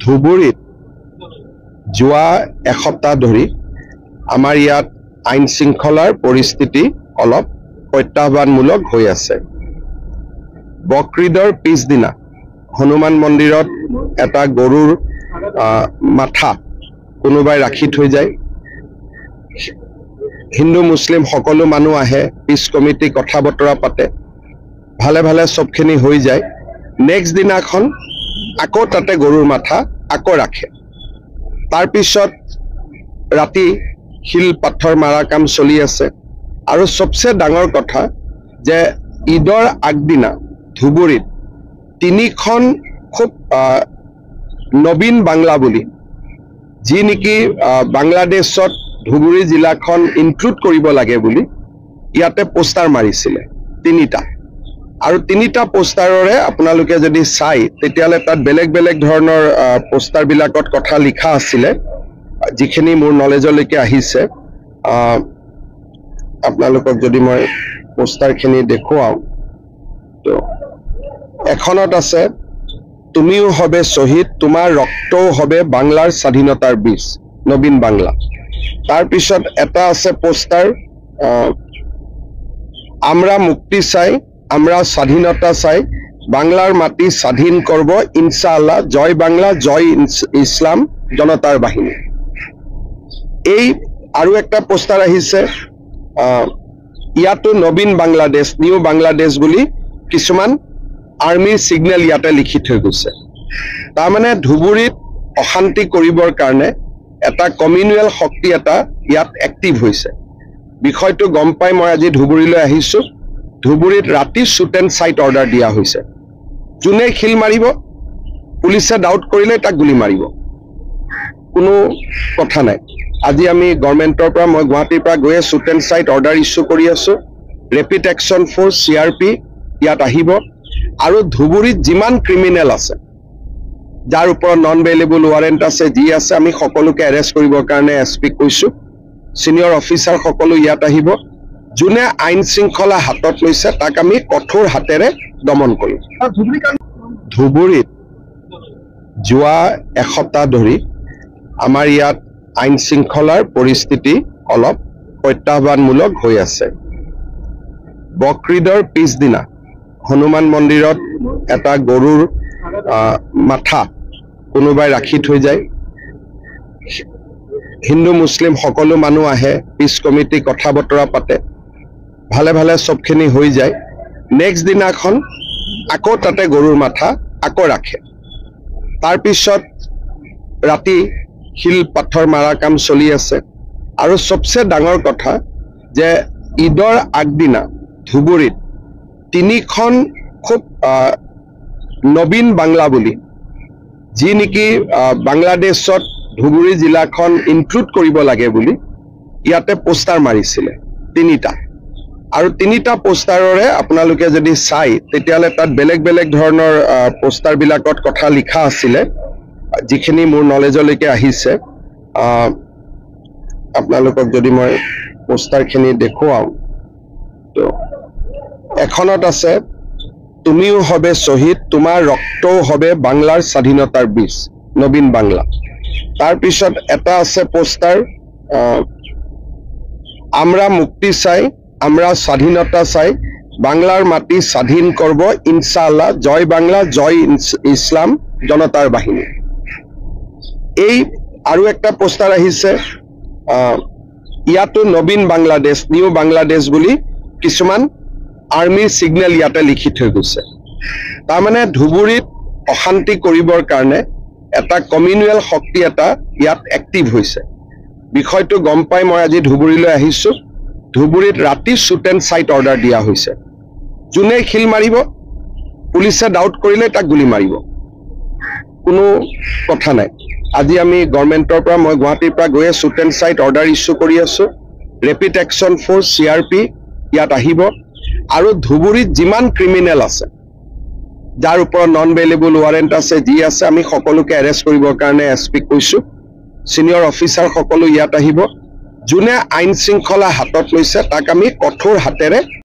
ধুবুৰীত যোৱা এসপ্তাহ ধৰি আমাৰ ইয়াত আইন শৃংখলাৰ পৰিস্থিতি অলপ প্ৰত্যাহ্বানমূলক হৈ আছে। বকৰিদৰ পিছদিনা হনুমান মন্দিৰত এটা গৰুৰ মাথা কোনোবাই ৰাখি থৈ যায়। হিন্দু মুছলিম সকলো মানুহ আহে, পিছ কমিটি কথা বতৰা পাতে, ভালে ভালে চবখিনি হৈ যায়। নেক্সট দিনাখন আকৌ তাতে গৰুৰ মাথা আকৌ ৰাখে। তাৰপিছত ৰাতি শিল পাথৰ মাৰা কাম চলি আছে। আৰু চবচে ডাঙৰ কথা যে ঈদৰ আগদিনা ধুবুৰীত তিনিখন খুব নবীন বাংলা বুলি, যি নেকি বাংলাদেশত ধুবুৰী জিলাখন ইনক্লুড কৰিব লাগে বুলি ইয়াতে পোষ্টাৰ মাৰিছিলে তিনিটা। আৰু তিনিটা পোষ্টাৰৰে আপোনালোকে যদি চাই তেতিয়াহ'লে তাত বেলেগ বেলেগ ধৰণৰ পোষ্টাৰবিলাকত কথা লিখা আছিলে, যিখিনি মোৰ নলেজলৈকে আহিছে। আপোনালোকক যদি মই পোষ্টাৰখিনি দেখুৱাওঁ, তো এখনত আছে, তুমিও হবে শ্বহীদ, তোমাৰ ৰক্তও হবে বাংলাৰ স্বাধীনতাৰ বীজ, নবীন বাংলা। তাৰপিছত এটা আছে পোষ্টাৰ, আমৰা মুক্তি চাই, আমৰা স্বাধীনতা চাই, বাংলাৰ মাটি স্বাধীন কৰিব ইনশাআল্লাহ, জয় বাংলা, জয় ইছলাম জনতাৰ বাহিনী। এই আৰু একটা পোষ্টাৰ আহিছে, ইয়াতো নবীন বাংলাদেশ, নিউ বাংলাদেশ বুলি কিছুমান আৰ্মিৰ ছিগনেল ইয়াতে লিখি থৈ গৈছে। তাৰমানে ধুবুৰীত অশান্তি কৰিবৰ কাৰণে এটা কমিউনেল শক্তি এটা ইয়াত এক্টিভ হৈছে। বিষয়টো গম পাই মই আজি ধুবুৰীলৈ আহিছোঁ। ধুবুৰীত ৰাতি শ্বুট এণ্ড চাইট অৰ্ডাৰ দিয়া হৈছে। যোনে শিল মাৰিব, পুলিচে ডাউট কৰিলে তাক গুলি মাৰিব, কোনো কথা নাই। আজি আমি গভৰ্ণমেণ্টৰ পৰা, মই গুৱাহাটীৰ পৰা গৈয়ে shoot and sight order issue কৰি আছোঁ। Rapid action force, CRP ইয়াত আহিব। আৰু ধুবুৰীত যিমান ক্ৰিমিনেল আছে, যাৰ ওপৰত নন বেইলেবল ৱাৰেণ্ট আছে, যি আছে, আমি সকলোকে এৰেষ্ট কৰিবৰ কাৰণে এছ পিক কৈছোঁ। ছিনিয়ৰ অফিচাৰ সকলো ইয়াত আহিব। যোনে আইন শৃংখলা হাতত লৈছে তাক আমি কঠোৰ হাতেৰে দমন কৰিম। ধুবুৰীত যোৱা এসপ্তাহ ধৰি আমাৰ ইয়াত আইন শৃংখলাৰ পৰিস্থিতি অলপ প্ৰত্যাহ্বানমূলক হৈ আছে। বকৰিদৰ পিছদিনা হনুমান মন্দিৰত এটা গৰুৰ মাথা কোনোবাই ৰাখি থৈ যায়। হিন্দু মুছলিম সকলো মানুহ আহে, পিছ কমিটি কথা বতৰা পাতে, ভালে ভালে চবখিনি হৈ যায়। নেক্সট দিনাখন আকৌ তাতে গৰুৰ মাথা আকৌ ৰাখে। তাৰপিছত ৰাতি শিল পাথৰ মাৰা কাম চলি আছে। আৰু চবচে ডাঙৰ কথা যে ঈদৰ আগদিনা ধুবুৰীত তিনিখন খুব নবীন বাংলা বুলি, যি নেকি বাংলাদেশত ধুবুৰী জিলাখন ইনক্লুড কৰিব লাগে বুলি ইয়াতে পোষ্টাৰ মাৰিছিলে তিনিটা। আৰু তিনিটা পোষ্টাৰৰে আপোনালোকে যদি চাই তেতিয়াহ'লে তাত বেলেগ বেলেগ ধৰণৰ পোষ্টাৰবিলাকত কথা লিখা আছিলে, যিখিনি মোৰ নলেজলৈকে আহিছে। আপোনালোকক যদি মই পোষ্টাৰখিনি দেখুৱাওঁ, তো এখনত আছে, তুমিও হবে শ্বহীদ, তোমাৰ ৰক্তও হবে বাংলাৰ স্বাধীনতাৰ বীজ, নবীন বাংলা। তাৰপিছত এটা আছে পোষ্টাৰ, আমৰা মুক্তি চাই, আমৰা স্বাধীনতা চাই, বাংলাৰ মাটি স্বাধীন কৰিব ইনশাআল্লাহ, জয় বাংলা, জয় ইছলাম জনতাৰ বাহিনী। এই আৰু একটা পোষ্টাৰ আহিছে, ইয়াতো নবীন বাংলাদেশ, নিউ বাংলাদেশ বুলি কিছুমান আৰ্মিৰ ছিগনেল ইয়াতে লিখি থৈ গৈছে। তাৰমানে ধুবুৰীত অশান্তি কৰিবৰ কাৰণে এটা কমিউনেল শক্তি এটা ইয়াত এক্টিভ হৈছে। বিষয়টো গম পাই মই আজি ধুবুৰীলৈ আহিছোঁ। ধুবুৰীত ৰাতি শ্বুট এণ্ড চাইট অৰ্ডাৰ দিয়া হৈছে। যোনে শিল মাৰিব, পুলিচে ডাউট কৰিলে তাক গুলি মাৰিব, কোনো কথা নাই। আজি আমি গভৰ্ণমেণ্টৰ পৰা, মই গুৱাহাটীৰ পৰা গৈয়ে shoot and sight order issue কৰি আছোঁ। Rapid action force, CRP ইয়াত আহিব। আৰু ধুবুৰীত যিমান ক্ৰিমিনেল আছে, যাৰ ওপৰত নন বেইলেবল ৱাৰেণ্ট আছে, যি আছে, আমি সকলোকে এৰেষ্ট কৰিবৰ কাৰণে এছ পিক কৈছোঁ। ছিনিয়ৰ অফিচাৰ সকলো ইয়াত আহিব। যোনে আইন শৃংখলা হাতত লৈছে তাক আমি কঠোৰ হাতেৰে